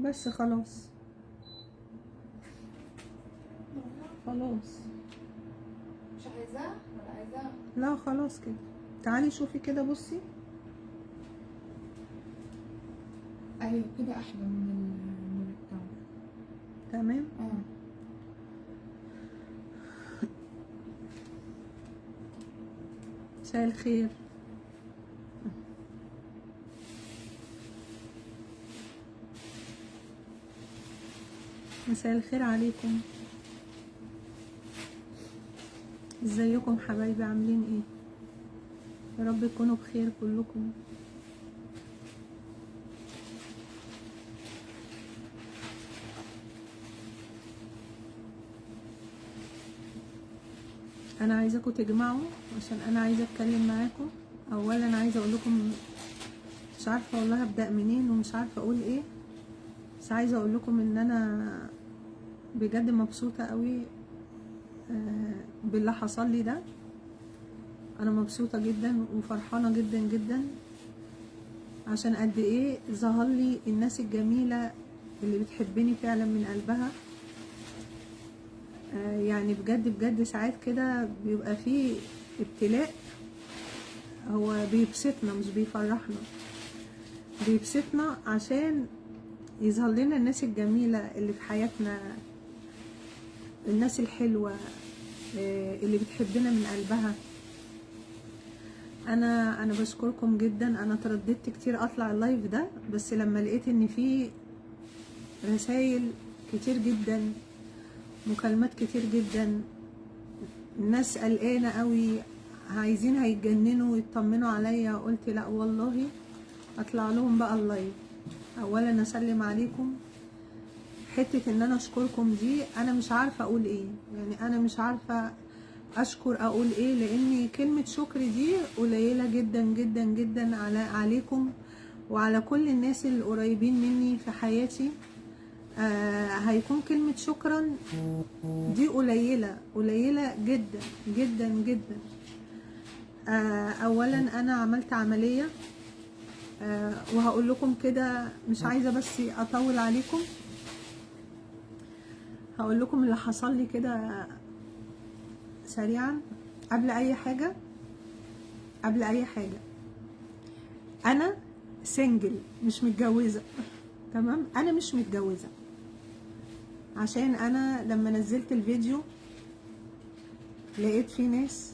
بس خلاص خلاص. مش عايزاه ولا عايزاه؟ لا خلاص كده. تعالي شوفي كده، بصي. ايوه كده احلى من البتاع. تمام. مساء الخير. مساء الخير عليكم. ازيكم حبايبي، عاملين ايه؟ يا رب تكونوا بخير كلكم. انا عايزاكم تجمعوا عشان انا عايزه اتكلم معاكم. اولا عايزه اقول لكم مش عارفه والله ابدا منين ومش عارفه اقول ايه، بس عايزه اقول لكم ان انا بجد مبسوطة قوي باللي حصل لي ده. انا مبسوطة جدا وفرحانه جدا جدا عشان قد ايه ظهر لي الناس الجميلة اللي بتحبني فعلا من قلبها. يعني بجد بجد ساعات كده بيبقى فيه ابتلاء هو بيبسطنا مش بيفرحنا، بيبسطنا عشان يظهر لنا الناس الجميلة اللي في حياتنا، الناس الحلوة اللي بتحبنا من قلبها. انا بشكركم جدا. انا ترددت كتير اطلع ال live ده، بس لما لقيت ان في رسائل كتير جدا، مكالمات كتير جدا، الناس قلقانة قوي، عايزين هيتجننوا ويطمنوا عليا، قلت لا والله اطلع لهم بقى ال live. اولا اسلم عليكم. حتة ان انا اشكركم دي انا مش عارفه اقول ايه، يعني انا مش عارفه اشكر اقول ايه، لان كلمة شكر دي قليله جدا جدا جدا عليكم وعلى كل الناس اللي قريبين مني في حياتي. هيكون كلمة شكرا دي قليلة قليلة جدا جدا جدا. اولا انا عملت عملية، وهقول لكم كده، مش عايزة بس اطول عليكم، هقول لكم اللي حصل لي كده سريعا. قبل اي حاجة، قبل اي حاجة، انا single، مش متجوزة. تمام، انا مش متجوزة، عشان انا لما نزلت الفيديو لقيت في ناس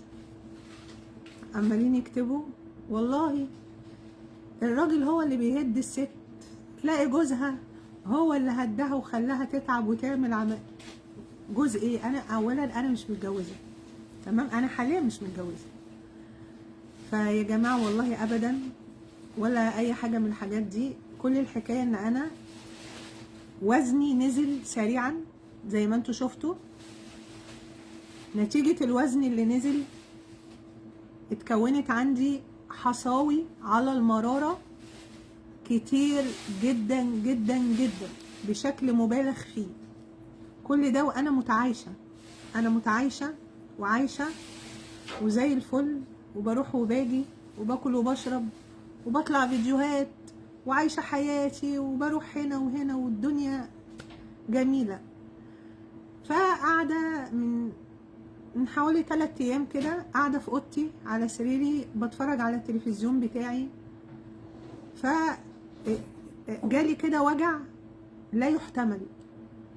عمالين يكتبوا والله الراجل هو اللي بيهد الست، تلاقي جوزها هو اللي هدها وخلاها تتعب وتعمل عمل. جوز ايه؟ انا اولا انا مش متجوزة، تمام، انا حاليا مش متجوزة. فيا جماعة والله ابدا ولا اي حاجة من الحاجات دي. كل الحكاية ان انا وزني نزل سريعا زي ما انتوا شفتوا. نتيجة الوزن اللي نزل اتكونت عندي حصاوي على المرارة كتير جدا جدا جدا بشكل مبالغ فيه. كل ده وانا متعايشة، انا متعايشة وعايشة وزي الفل، وبروح وباجي وباكل وبشرب وبطلع فيديوهات وعايشة حياتي وبروح هنا وهنا والدنيا جميلة. فقاعدة من حوالي 3 أيام كده قاعدة في أوضتي على سريري بتفرج على التلفزيون بتاعي، فجالي كده وجع لا يحتمل،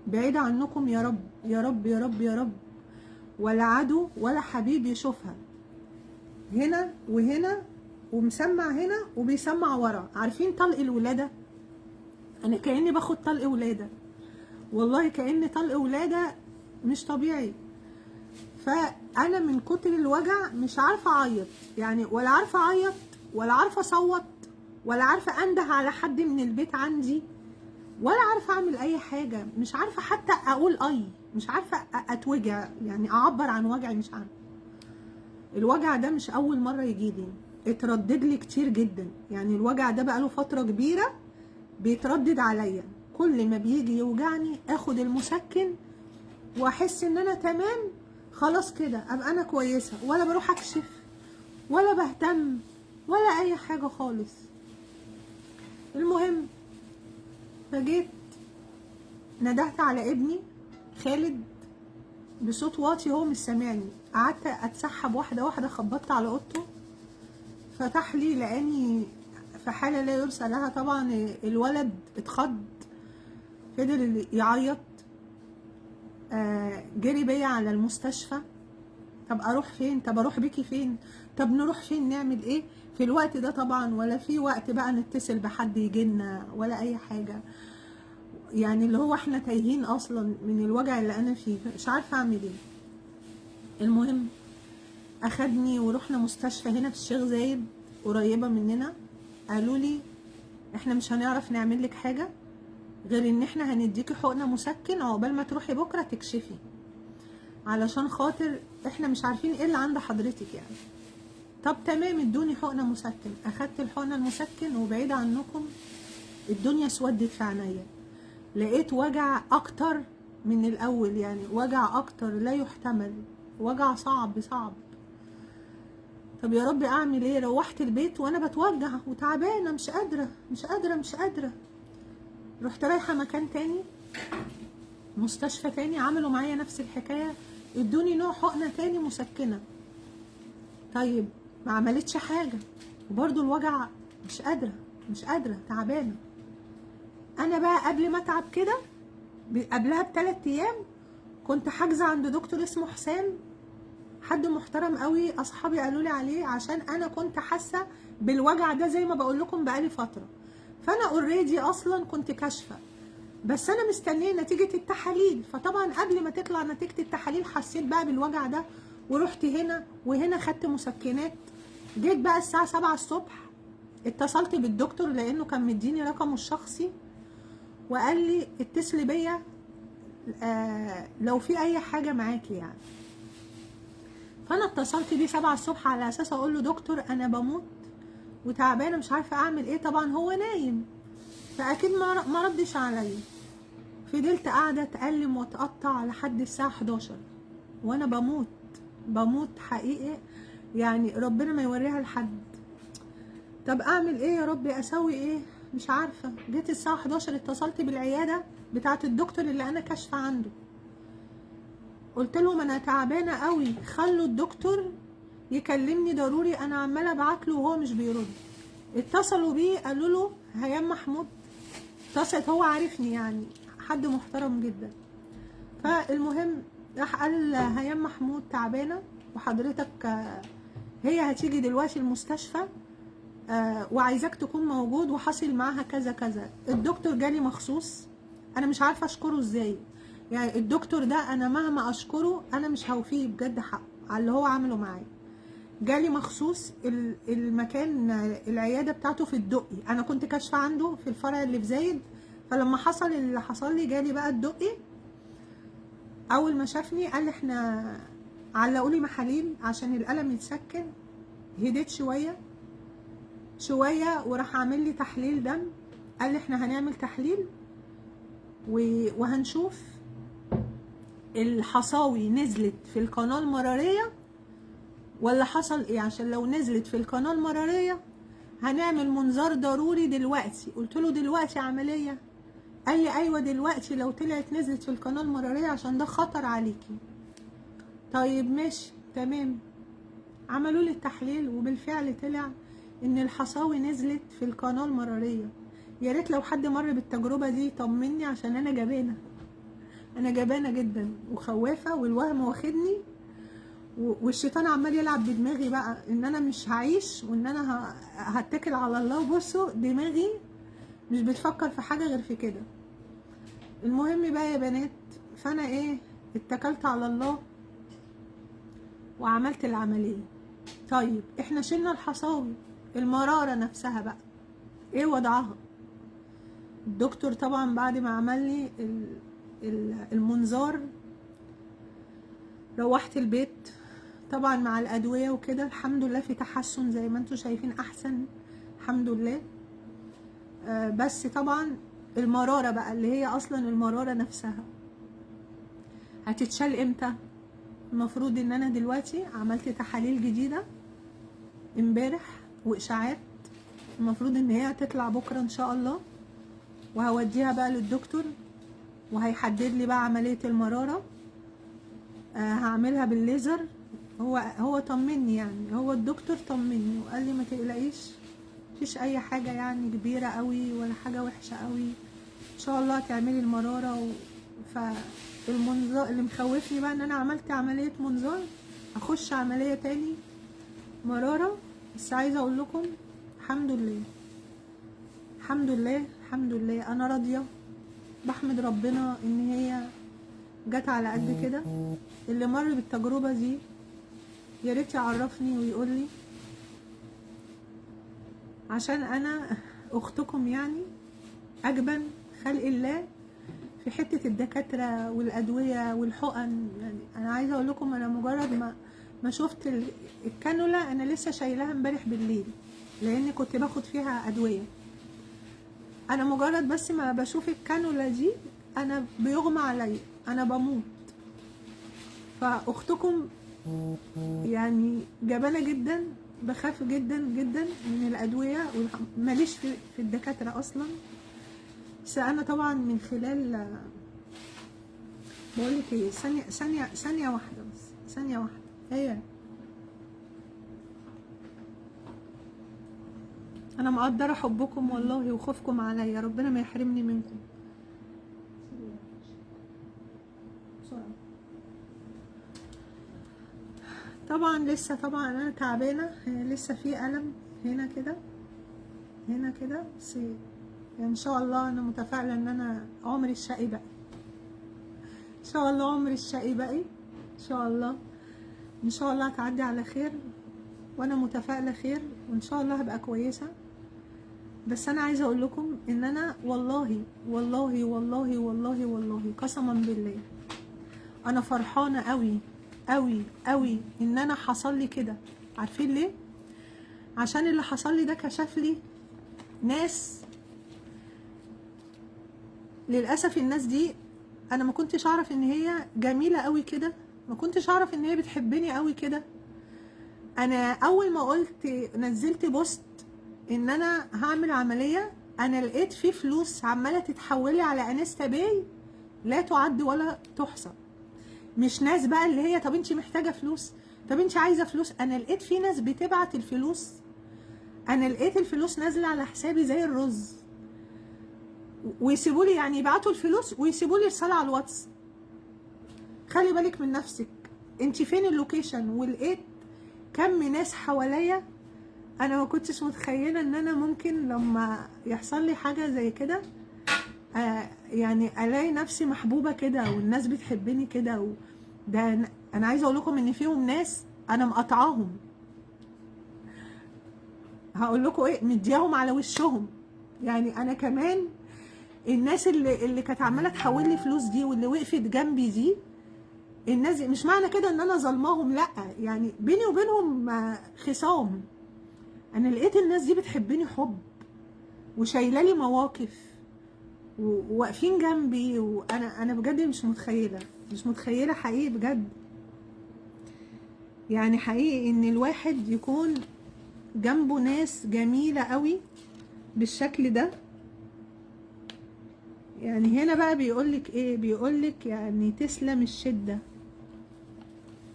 بعيد عنكم يا رب يا رب يا رب يا رب، ولا عدو ولا حبيب يشوفها، هنا وهنا ومسمع هنا وبيسمع ورا. عارفين طلق الولادة؟ انا كاني باخد طلق ولاده، والله كأن طلق ولاده مش طبيعي. فانا من كتر الوجع مش عارفه اعيط، يعني ولا عارفه اعيط ولا عارفه اصوت ولا عارفه انده على حد من البيت عندي، ولا عارفه اعمل اي حاجة، مش عارفه حتى اقول اي، مش عارفه اتوجع، يعني اعبر عن وجعي مش عارفه. الوجع ده مش اول مرة يجيلي، اتردد لي كتير جدا، يعني الوجع ده بقاله فترة كبيرة بيتردد عليا. كل ما بيجي يوجعني اخد المسكن واحس ان انا تمام خلاص كده، ابقى انا كويسة، ولا بروح اكشف ولا بهتم ولا اي حاجة خالص. المهم فجيت ندهت على ابني خالد بصوت واطي، هو مش سامعني. قعدت اتسحب واحدة واحدة، خبطت على اوضته، فتح لي لقاني في حاله لا يرثى لها. طبعا الولد اتخض، فضل يعيط، جري بيا على المستشفى. طب اروح فين؟ طب اروح بيكي فين؟ طب نروح فين؟ نعمل ايه في الوقت ده؟ طبعا ولا في وقت بقى نتصل بحد يجينا ولا اي حاجة، يعني اللي هو احنا تايهين اصلا من الوجع اللي انا فيه، مش عارفه اعمل ايه. المهم اخدني ورحنا مستشفى هنا في الشيخ زايد قريبه مننا. قالوا لي احنا مش هنعرف نعمل لك حاجة غير ان احنا هنديكي حقنه مسكن عقبال ما تروحي بكره تكشفي، علشان خاطر احنا مش عارفين ايه اللي عند حضرتك يعني. طب تمام، ادوني حقنه مسكن. اخدت الحقنة المسكن، وبعيد عنكم الدنيا اسودت في عينيا، لقيت وجع اكتر من الاول، يعني وجع اكتر لا يحتمل، وجع صعب صعب. طب يا رب اعمل ايه؟ روحت البيت وانا بتوجع وتعبانه، مش قادرة مش قادرة مش قادرة. رحت رايحة مكان تاني، مستشفى تاني، عملوا معايا نفس الحكاية، ادوني نوع حقنه تاني مسكنه. طيب ما عملتش حاجة، وبرده الوجع مش قادرة مش قادرة، تعبانة. انا بقى قبل ما اتعب كده، قبلها ب3 ايام كنت حاجزه عند دكتور اسمه حسام، حد محترم قوي، اصحابي قالوا لي عليه، عشان انا كنت حاسه بالوجع ده زي ما بقول لكم بقالي فترة. فانا already اصلا كنت كاشفة، بس انا مستنيه نتيجة التحاليل. فطبعا قبل ما تطلع نتيجة التحاليل حسيت بقى بالوجع ده، ورحت هنا وهنا خدت مسكنات. جيت بقى الساعة 7 الصبح، اتصلت بالدكتور لانه كان مديني رقمه الشخصي، وقال لي اتصلي بيا لو في اي حاجة معاكي يعني. فانا اتصلت بيه 7 الصبح على اساس اقول له دكتور انا بموت وتعبانه مش عارفه اعمل ايه. طبعا هو نايم فاكيد ما ردش عليا. فضلت قاعدة اتألم واتقطع لحد الساعة 11 وانا بموت بموت حقيقي، يعني ربنا ما يوريها لحد. طب اعمل ايه يا ربي؟ اسوي ايه؟ مش عارفه. جيت الساعة 11 اتصلت بالعيادة بتاعه الدكتور اللي انا كاشفة عنده، قلت لهم انا تعبانة قوي، خلوا الدكتور يكلمني ضروري، انا عماله ابعت له وهو مش بيرد. اتصلوا بيه قالوا له هيام محمود اتصلت، هو عارفني يعني، حد محترم جدا. فالمهم راح قال هيام محمود تعبانة وحضرتك هي هتيجي دلوقتي المستشفى وعايزاك تكون موجود وحصل معاها كذا كذا. الدكتور جالي مخصوص، انا مش عارفه اشكره ازاي يعني. الدكتور ده انا مهما اشكره انا مش هوفيه بجد حقه على اللي هو عمله معايا. جالي مخصوص المكان، العيادة بتاعته في الدقي، انا كنت كاشفة عنده في الفرع اللي في زايد. فلما حصل اللي حصل لي جالي بقى الدقي. اول ما شافني قال لي احنا علقوا لي محاليل عشان الالم يتسكن. هديت شوية شوية وراح عامل لي تحليل دم، قال لي احنا هنعمل تحليل وهنشوف الحصاوي نزلت في القناة المراريه ولا حصل ايه، عشان لو نزلت في القناة المراريه هنعمل منظار ضروري دلوقتي. قلت له دلوقتي عملية؟ قال لي ايوه دلوقتي لو طلعت نزلت في القناة المراريه عشان ده خطر عليكي. طيب ماشي تمام. عملوا لي التحليل وبالفعل طلع ان الحصاوي نزلت في القناة المراريه. يا ريت لو حد مر بالتجربة دي طمني، عشان انا جبانه، انا جبانه جدا وخوافه، والوهم واخدني والشيطان عمال يلعب بدماغي بقى ان انا مش هعيش وان انا هتكل على الله. وبصوا دماغي مش بتفكر في حاجة غير في كده. المهم بقى يا بنات، فانا ايه اتكلت على الله وعملت العملية. طيب احنا شلنا الحصاوي، المرارة نفسها بقى ايه وضعها؟ الدكتور طبعا بعد ما عمل لي المنظار روحت البيت طبعا مع الادوية وكده، الحمد لله في تحسن زي ما انتم شايفين، احسن الحمد لله. بس طبعا المرارة بقى اللي هي اصلا المرارة نفسها هتتشال امتى؟ المفروض ان انا دلوقتي عملت تحاليل جديدة امبارح واشاعات، المفروض ان هي هتطلع بكره ان شاء الله، وهوديها بقى للدكتور. وهيحدد لي بقى عملية المرارة. هعملها بالليزر. هو طمني يعني، هو الدكتور طمني وقال لي ما تقلقيش، مفيش اي حاجة يعني كبيرة قوي ولا حاجة وحشة قوي، ان شاء الله تعملي المرارة. فالمنظار اللي مخوفني بقى ان انا عملت عملية منظار اخش عملية تاني مرارة. بس عايزة اقول لكم الحمد لله الحمد لله الحمد لله، انا راضية، بحمد ربنا ان هي جت على قد كده. اللي مر بالتجربة دي يا ريت يعرفني ويقول لي، عشان انا اختكم يعني اجبن خلق الله في حتة الدكاترة والادوية والحقن. يعني انا عايزة اقول لكم انا مجرد ما شفت الكانولا، انا لسه شايلاها امبارح بالليل لان كنت باخد فيها ادوية. انا مجرد بس ما بشوف الكانولا دي انا بيغمى عليا، انا بموت. فاختكم يعني جبانة جدا، بخاف جدا جدا من الادوية، ماليش في الدكاترة اصلا. بس انا طبعا من خلال، بقولك ايه، ثانية ثانية ثانية واحدة بس، ثانية واحدة. هي انا مقدره حبكم والله وخوفكم عليا، ربنا ما يحرمني منكم. طبعا لسه، طبعا انا تعبانة، لسه في الم هنا كده هنا كده، بس ان شاء الله انا متفائلة ان انا عمري الشقي باقي، ان شاء الله عمري الشقي باقي، ان شاء الله ان شاء الله هتعدي على خير، وانا متفائلة خير، وان شاء الله هبقى كويسة. بس انا عايزه اقول لكم ان انا والله والله والله والله والله قسما بالله انا فرحانة قوي قوي قوي ان انا حصل لي كده. عارفين ليه؟ عشان اللي حصل لي ده كشف لي ناس، للاسف الناس دي انا ما كنتش اعرف ان هي جميلة قوي كده، ما كنتش اعرف ان هي بتحبني قوي كده. انا اول ما قلت نزلت post ان انا هعمل عملية، انا لقيت فيه فلوس عماله تتحولي على InstaPay لا تعد ولا تحصى. مش ناس بقى اللي هي طب انت محتاجه فلوس، طب انت عايزه فلوس، انا لقيت في ناس بتبعت الفلوس. انا لقيت الفلوس نازله على حسابي زي الرز، ويسيبوا لي، يعني يبعتوا الفلوس ويسيبوا لي رسالة على الواتس، خلي بالك من نفسك، انت فين ال location. ولقيت كم ناس حواليا انا ما كنتش متخيله ان انا ممكن لما يحصل لي حاجة زي كده يعني الاقي نفسي محبوبه كده والناس بتحبني كده. ده انا عايزه اقول لكم ان فيهم ناس انا مقاطعاهم، هقول لكم ايه، مدياهم على وشهم. يعني انا كمان الناس اللي كانت عماله تحول لي فلوس دي واللي وقفت جنبي دي، الناس مش معنى كده ان انا ظلماهم، لا، يعني بيني وبينهم خصام. انا لقيت الناس دي بتحبني حب وشايله لي مواقف وواقفين جنبي، وانا بجد مش متخيله، مش متخيله حقيقي بجد، يعني حقيقي ان الواحد يكون جنبه ناس جميلة قوي بالشكل ده. يعني هنا بقى بيقولك ايه، بيقولك يعني تسلم الشدة،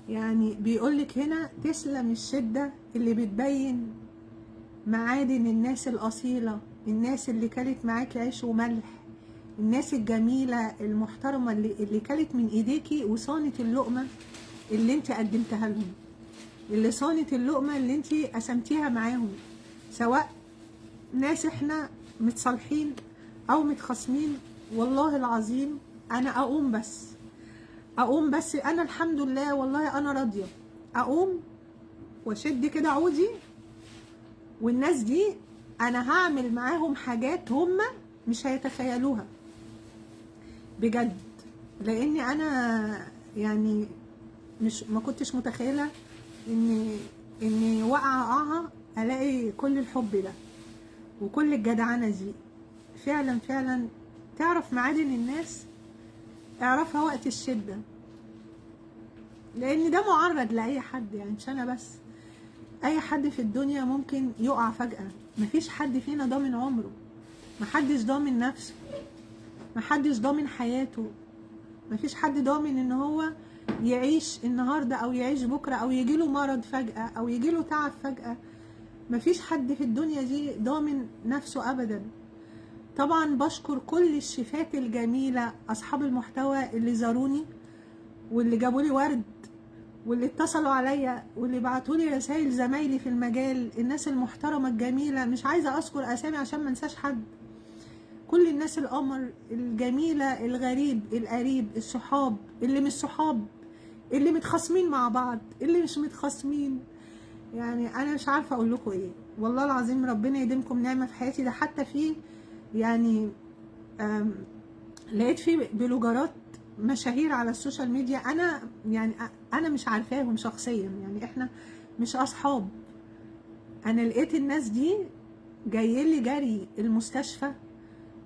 يعني بيقولك هنا تسلم الشدة اللي بتبين معادن الناس الأصيلة، الناس اللي كلت معاكي عيش وملح، الناس الجميلة المحترمة اللي كلت من ايديكي وصانت اللقمة اللي انت قدمتها لهم، اللي صانت اللقمة اللي انت قسمتيها معاهم، سواء ناس احنا متصالحين او متخاصمين. والله العظيم انا اقوم بس، اقوم بس، انا الحمد لله والله انا راضية، اقوم واشد كده عودي، والناس دي انا هعمل معاهم حاجات هم مش هيتخيلوها بجد، لاني انا يعني مش ما كنتش متخيله ان وقعه الاقي كل الحب ده وكل الجدعنه دي. فعلا فعلا تعرف معادن الناس، اعرفها وقت الشدة، لان ده معرض لاي حد، يعني مش انا بس، اي حد في الدنيا ممكن يقع فجأة، مفيش حد فينا ضامن عمره، محدش ضامن نفسه. محدش ضامن حياته، مفيش حد ضامن ان هو يعيش النهارده او يعيش بكره او يجيله مرض فجأة او يجيله تعب فجأة. مفيش حد في الدنيا دي ضامن نفسه ابدا. طبعا بشكر كل الشيفات الجميلة اصحاب المحتوى اللي زاروني واللي جابوا لي ورد واللي اتصلوا عليا واللي بعتوا لي رسائل، زمايلي في المجال، الناس المحترمة الجميلة، مش عايزة اذكر اسامي عشان ما انساش حد. كل الناس القمر الجميلة، الغريب القريب، الصحاب اللي مش صحاب، اللي متخاصمين مع بعض، اللي مش متخاصمين، يعني انا مش عارفة اقول لكم ايه والله العظيم. ربنا يديمكم نعمة في حياتي. ده حتى في يعني لقيت في بلوجرات مشاهير على ال social media، انا يعني انا مش عارفاهم شخصيا، يعني احنا مش اصحاب. انا لقيت الناس دي جايين لي جري المستشفى،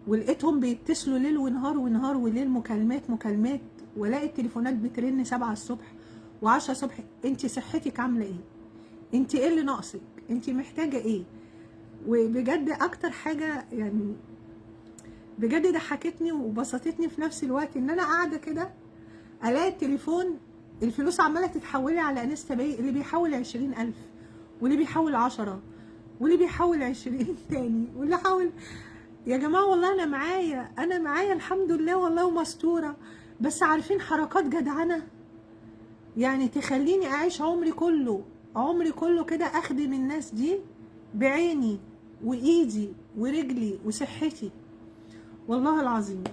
ولقيتهم بيتصلوا ليل ونهار ونهار وليل، مكالمات مكالمات، والاقي التليفونات بترن 7 الصبح و10 الصبح. انت صحتك عامله ايه؟ انت ايه اللي ناقصك؟ انت محتاجه ايه؟ وبجد اكتر حاجة يعني بجد ضحكتني وبسطتني في نفس الوقت، ان انا قاعدة كده الاقي التليفون الفلوس عماله تتحولي على InstaPay، اللي بيحول 20,000 واللي بيحول 10 واللي بيحول 20 تاني واللي حول. يا جماعة والله انا معايا، انا معايا الحمد لله والله ومستوره، بس عارفين حركات جدعنه يعني تخليني اعيش عمري كله، عمري كله كده اخدم الناس دي بعيني وايدي ورجلي وصحتي والله العظيم.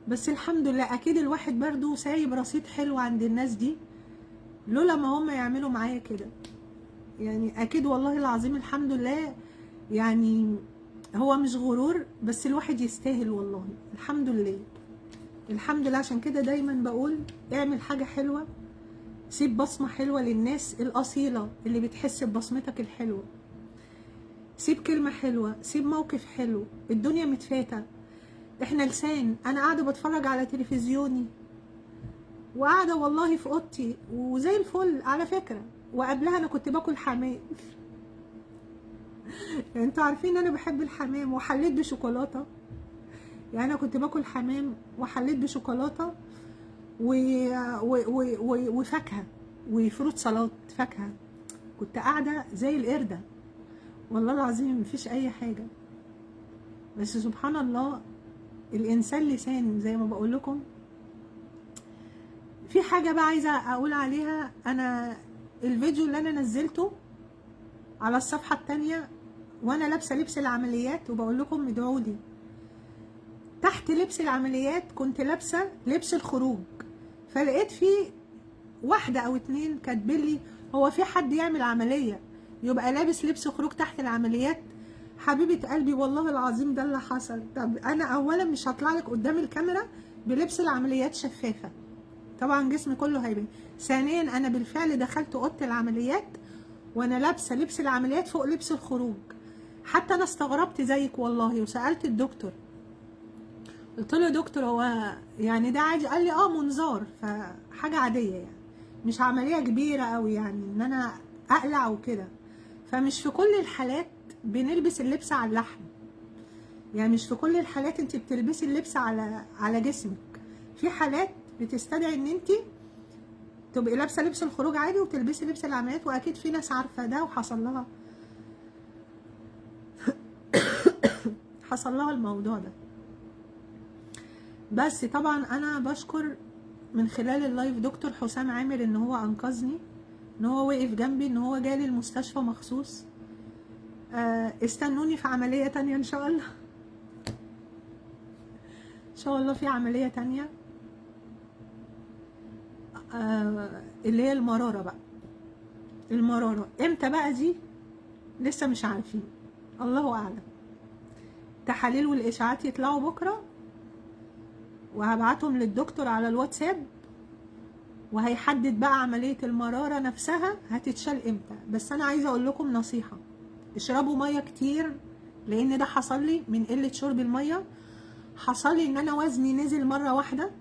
بس الحمد لله اكيد الواحد برضو سايب رصيد حلو عند الناس دي، لولا ما هم يعملوا معايا كده يعني اكيد والله العظيم الحمد لله. يعني هو مش غرور، بس الواحد يستاهل والله، الحمد لله الحمد لله. عشان كده دايما بقول اعمل حاجة حلوة، سيب بصمة حلوة للناس الأصيلة اللي بتحس ببصمتك الحلوة، سيب كلمة حلوة، سيب موقف حلو. الدنيا متفاتة، احنا لسان. انا قاعدة بتفرج على تلفزيوني وقاعدة والله في اوضتي وزي الفل على فكرة، وقبلها انا كنت باكل حمام. يعني انتوا عارفين انا بحب الحمام، وحليت بشوكولاتة. يعني انا كنت باكل حمام وحليت بشوكولاتة وفاكهة وفروت سلطات فاكهة. كنت قاعدة زي القردة والله العظيم، مفيش اي حاجة. بس سبحان الله الانسان لسان زي ما بقول لكم. في حاجة بقى عايزة اقول عليها، انا الفيديو اللي انا نزلته على الصفحة التانية وانا لابسة لبس العمليات وبقول لكم ادعوا لي، تحت لبس العمليات كنت لابسة لبس الخروج، فلقيت في واحدة او اتنين كاتبين لي هو في حد يعمل عملية يبقى لابس لبس خروج تحت العمليات؟ حبيبة قلبي والله العظيم ده اللي حصل. طب انا اولا مش هطلع لك قدام الكاميرا بلبس العمليات شفافة، طبعا جسمي كله هيبان. ثانيا انا بالفعل دخلت اوضة العمليات وانا لابسه لبس العمليات فوق لبس الخروج. حتى انا استغربت زيك والله، وسالت الدكتور قلت له يا دكتور هو يعني ده عادي؟ قال لي اه منظار، فحاجه عادية يعني مش عملية كبيرة قوي يعني ان انا اقلع وكده. فمش في كل الحالات بنلبس اللبس على اللحم، يعني مش في كل الحالات انت بتلبسي اللبس على جسمك. في حالات بتستدعي ان انت تبقي لابسه لبس الخروج عادي وتلبسي لبس العمليات، واكيد في ناس عارفه ده وحصل لها حصل لها الموضوع ده. بس طبعا انا بشكر من خلال اللايف دكتور حسام عامر ان هو انقذني، ان هو وقف جنبي، ان هو جالي المستشفى مخصوص. استنوني في عملية تانية ان شاء الله، ان شاء الله في عملية تانية اللي هي المرارة بقى. المرارة امتى بقى دي لسه مش عارفين، الله اعلم. تحاليل والاشاعات يطلعوا بكرة وهبعتهم للدكتور على الواتساب، وهيحدد بقى عملية المرارة نفسها هتتشال امتى. بس انا عايزة اقول لكم نصيحة، اشربوا مية كتير، لان ده حصل لي من قلة شرب المية. حصل لي ان انا وزني نزل مرة واحدة.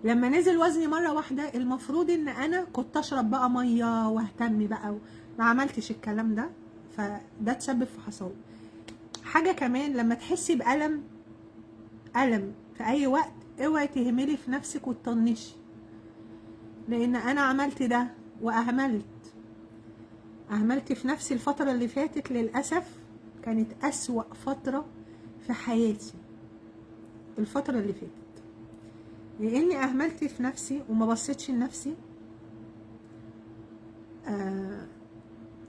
لما نزل وزني مرة واحدة المفروض ان انا كنت اشرب بقى مية واهتم بقى، ما عملتش الكلام ده، فده تسبب في حصاوي. حاجة كمان، لما تحسي بألم، ألم في أي وقت، اوعي تهملي في نفسك وتطنشي، لأن أنا عملت ده وأهملت، أهملت في نفسي الفترة اللي فاتت. للأسف كانت أسوأ فترة في حياتي الفترة اللي فاتت، لأني أهملت في نفسي وما بصيتش لنفسي.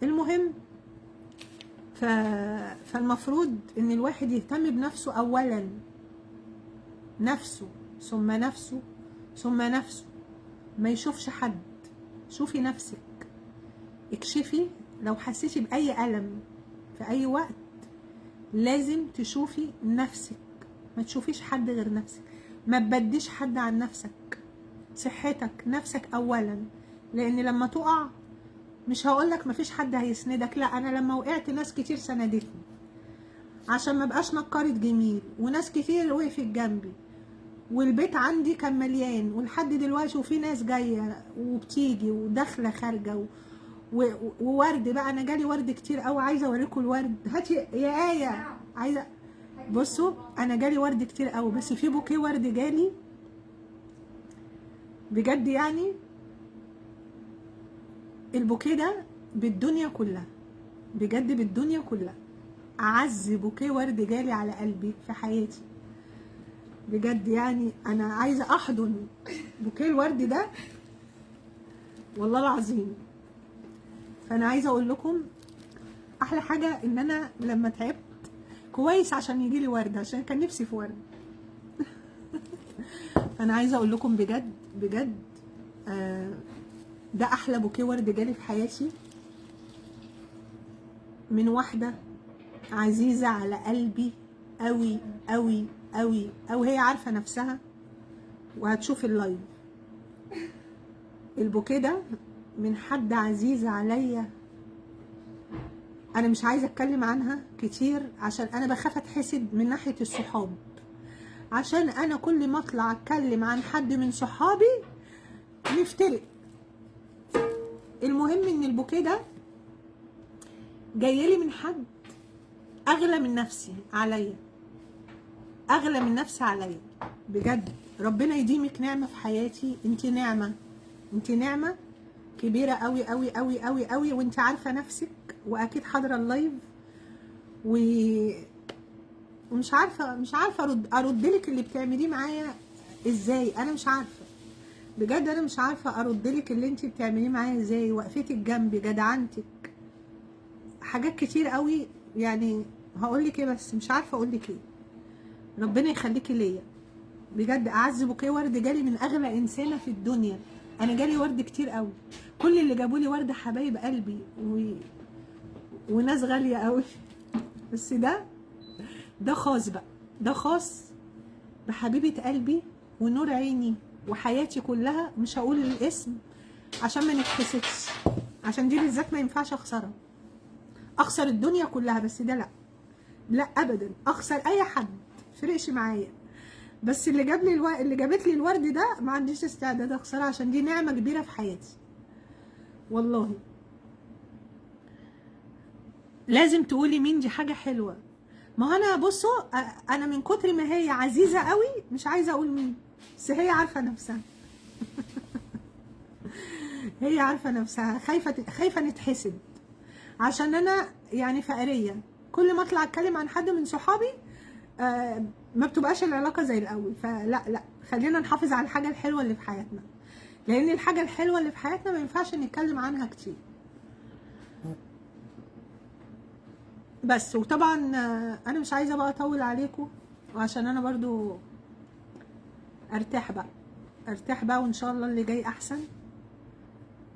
المهم فالمفروض إن الواحد يهتم بنفسه أولا، نفسه ثم نفسه ثم نفسه، ما يشوفش حد. شوفي نفسك، اكشفي لو حسيتي بأي ألم في أي وقت، لازم تشوفي نفسك، ما تشوفيش حد غير نفسك، ما تبديش حد عن نفسك، صحتك نفسك أولا. لأن لما تقع، مش هقولك مفيش حد هيسندك، لا، أنا لما وقعت ناس كتير سندتني عشان ما بقاش نكرت جميل، وناس كتير وقفت جنبي، والبيت عندي كان مليان ولحد دلوقتي، وفي ناس جاية وبتيجي وداخله خارجه وورد بقى. انا جالي ورد كتير قوي، عايزه اوريكم الورد. هاتي يا آية، عايزه بصوا، انا جالي ورد كتير قوي، بس في بوكيه ورد جالي بجد، يعني البوكيه ده بالدنيا كلها، بجد بالدنيا كلها، اعز بوكيه ورد جالي على قلبي في حياتي بجد. يعني انا عايزه احضن بوكيه الورد ده والله العظيم. فانا عايزه اقول لكم احلى حاجة ان انا لما تعبت كويس عشان يجي لي ورد، عشان كان نفسي في ورد. فانا عايزه اقول لكم بجد بجد، ده احلى بوكيه ورد جالي في حياتي، من واحدة عزيزه على قلبي قوي قوي قوي قوي، هي عارفه نفسها وهتشوف ال live. البوكيه ده من حد عزيز عليا، انا مش عايزه اتكلم عنها كتير عشان انا بخاف اتحسد من ناحية الصحاب، عشان انا كل ما اطلع اتكلم عن حد من صحابي نفترق. المهم ان البوكيه ده جايلي من حد اغلى من نفسي عليا، اغلى من نفسي عليا بجد. ربنا يديمك نعمه في حياتي، انت نعمه، انت نعمه كبيرة قوي قوي قوي قوي قوي، وانت عارفه نفسك واكيد حاضره ال live، ومش عارفه، مش عارفه ارد لك اللي بتعمليه معايا ازاي، انا مش عارفه بجد، انا مش عارفه ارد لك اللي انت بتعمليه معايا ازاي، وقفتك جنبي، جدعنتك، حاجات كتير قوي. يعني هقول لك ايه، بس مش عارفه اقول لك ايه. ربنا يخليكي ليا بجد. اعز بوكيه ورد جالي من اغلى انسانه في الدنيا. انا جالي ورد كتير قوي، كل اللي جابوا لي ورد حبايب قلبي وناس غالية قوي، بس ده خاص بقى، ده خاص بحبيبه قلبي ونور عيني وحياتي كلها. مش هقول الاسم عشان ما نتحسدش، عشان دي بالذات ما ينفعش اخسرها، اخسر الدنيا كلها، بس ده لا لا ابدا، اخسر اي حد فرقش معايا، بس اللي جاب لي اللي جابت لي الورد ده ما عنديش استعداد اخسرها، عشان دي نعمه كبيرة في حياتي والله. لازم تقولي مين، دي حاجة حلوة. ما انا بصوا، انا من كتر ما هي عزيزه قوي مش عايزه اقول مين، بس هي عارفه نفسها. هي عارفه نفسها، خايفة نتحسد، عشان انا يعني فقريه، كل ما اطلع اتكلم عن حد من صحابي ما بتبقاش العلاقة زي الاول. فلا لا، خلينا نحافظ على الحاجة الحلوة اللي في حياتنا، لان الحاجة الحلوة اللي في حياتنا ما ينفعش نتكلم عنها كتير. بس وطبعا انا مش عايزه بقى اطول عليكم، وعشان انا برضو ارتاح بقى، ارتاح بقى، وان شاء الله اللي جاي احسن.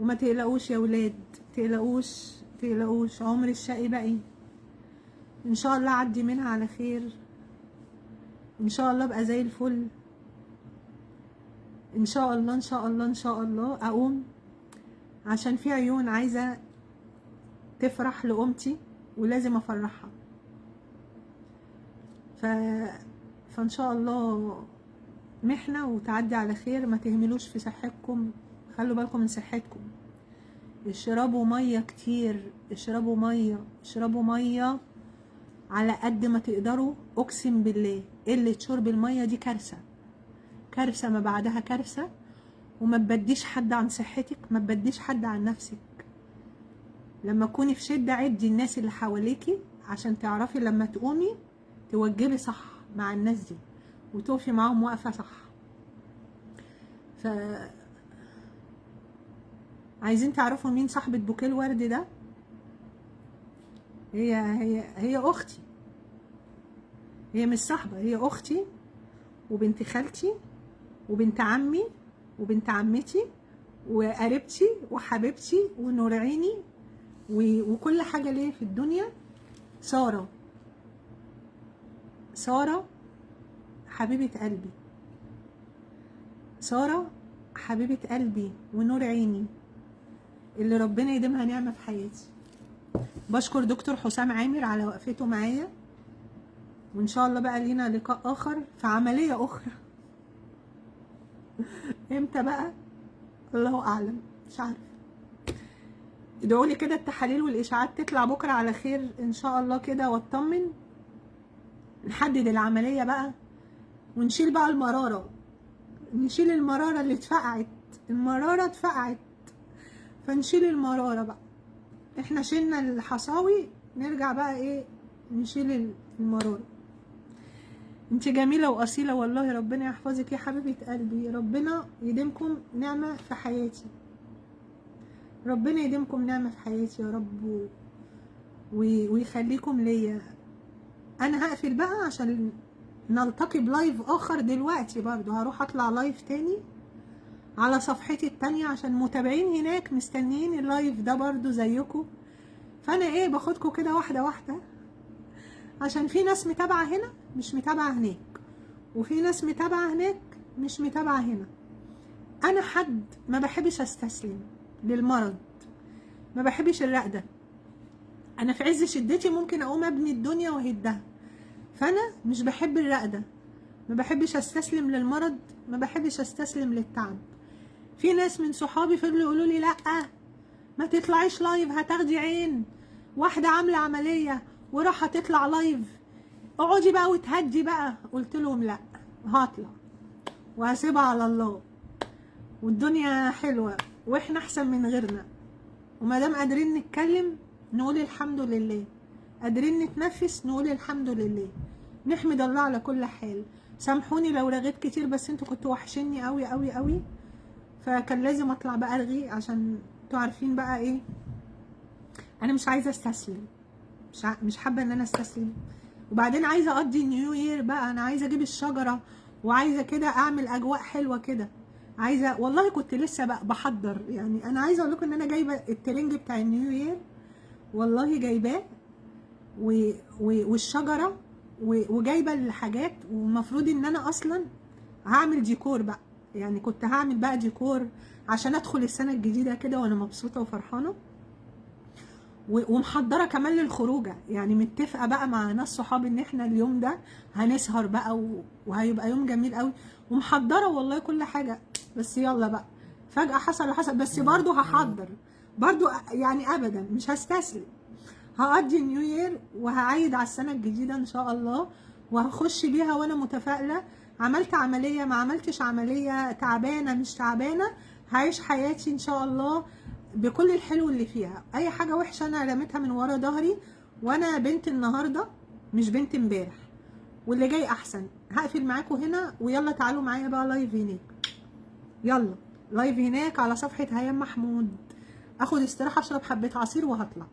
وما تقلقوش يا ولاد، تقلقوش تقلقوش، عمر الشقي باقي ان شاء الله، اعدي منها على خير ان شاء الله، ابقى زي الفل ان شاء الله، ان شاء الله ان شاء الله اقوم، عشان في عيون عايزه تفرح لقومتي ولازم افرحها. فان شاء الله محنة وتعدي على خير. ما تهملوش في صحتكم، خلوا بالكم من صحتكم، اشربوا مية كتير، اشربوا مية، اشربوا مية، على قد ما تقدروا. اقسم بالله قلة شرب المية دي كارثة، كارثة ما بعدها كارثة. وما تبديش حد عن صحتك، ما تبديش حد عن نفسك. لما تكوني في شدة عدي الناس اللي حواليكي عشان تعرفي لما تقومي توجبي صح مع الناس دي وتقفي معاهم وقفة صح. ف عايزين تعرفوا مين صاحبة بوكيه الورد ده؟ هي هي هي اختي، هي مش صاحبة، هي اختي وبنت خالتي وبنت عمي وبنت عمتي وقريبتي وحبيبتي ونور عيني وكل حاجة ليا في الدنيا. سارة، سارة حبيبة قلبي، سارة حبيبة قلبي ونور عيني اللي ربنا يديمها نعمة في حياتي. بشكر دكتور حسام عامر على وقفته معايا، وإن شاء الله بقى لينا لقاء آخر في عملية أخرى. امتى بقى؟ الله أعلم، مش عارفة. ادعوا لي كده التحاليل والإشاعات تطلع بكرة على خير إن شاء الله كده، واطمن، نحدد العملية بقى ونشيل بقى المرارة، نشيل المرارة اللي اتفقعت، المرارة اتفقعت، فنشيل المرارة بقى. احنا شلنا الحصاوي، نرجع بقى ايه، نشيل المرارة. انت جميلة وأصيلة والله، ربنا يحفظك يا حبيبة قلبي، ربنا يديمكم نعمة في حياتي، ربنا يديمكم نعمة في حياتي يا رب، ويخليكم ليا. انا هقفل بقى عشان نلتقي ب live اخر دلوقتي، برضو هروح اطلع live تاني على صفحتي التانية عشان متابعين هناك مستنيين ال live ده برضو زيكم. فانا ايه، باخدكم كده واحدة واحدة، عشان في ناس متابعة هنا مش متابعة هناك، وفي ناس متابعة هناك مش متابعة هنا. انا حد ما بحبش استسلم للمرض، ما بحبش الرقدة. انا في عز شدتي ممكن اقوم ابني الدنيا واهدها، فانا مش بحب الرقدة، ما بحبش استسلم للمرض، ما بحبش استسلم للتعب. في ناس من صحابي فضلوا يقولوا لي لا ما تطلعيش live، هتاخدي عين، واحدة عاملة عملية وراح تطلع live، اقعدي بقى وتهدي بقى. قلت لهم لا، هطلع وهسيبها على الله، والدنيا حلوة واحنا احسن من غيرنا، وما دام قادرين نتكلم نقول الحمد لله، قادرين نتنفس نقول الحمد لله، نحمد الله على كل حال. سامحوني لو رغيت كتير، بس انتوا كنتوا وحشيني قوي قوي قوي، فكان لازم اطلع بقى ارغي عشان انتوا عارفين بقى ايه، انا مش عايزه استسلم، مش حابة ان انا استسلم. وبعدين عايزه اقضي new year بقى، انا عايزه اجيب الشجرة وعايزه كده اعمل اجواء حلوة كده، عايزه والله كنت لسه بقى بحضر، يعني انا عايزه اقول لكم ان انا جايبه الترنج بتاع ال new year والله جايباه، والشجرة وجايبه الحاجات، والمفروض ان انا اصلا هعمل ديكور بقى، يعني كنت هعمل بقى ديكور عشان ادخل السنة الجديدة كده وانا مبسوطة وفرحانه، ومحضره كمان للخروجه، يعني متفقه بقى مع ناس صحابي ان احنا اليوم ده هنسهر بقى وهيبقى يوم جميل قوي، ومحضره والله كل حاجة، بس يلا بقى فجاة حصل حصل. بس برضو هحضر برضو، يعني ابدا مش هستسلم، هقضي نيو يير وهعيد على السنة الجديدة ان شاء الله، وهخش بيها وانا متفائلة. عملت عملية ما عملتش عملية، تعبانة مش تعبانة، هعيش حياتي ان شاء الله بكل الحلو اللي فيها. اي حاجة وحشة انا رميتها من ورا ظهري، وانا بنت النهارده مش بنت امبارح، واللي جاي احسن. هقفل معاكم هنا، ويلا تعالوا معايا بقى live هناك، يلا live هناك على صفحة هيام محمود. اخد استراحة اشرب حبه عصير وهطلع.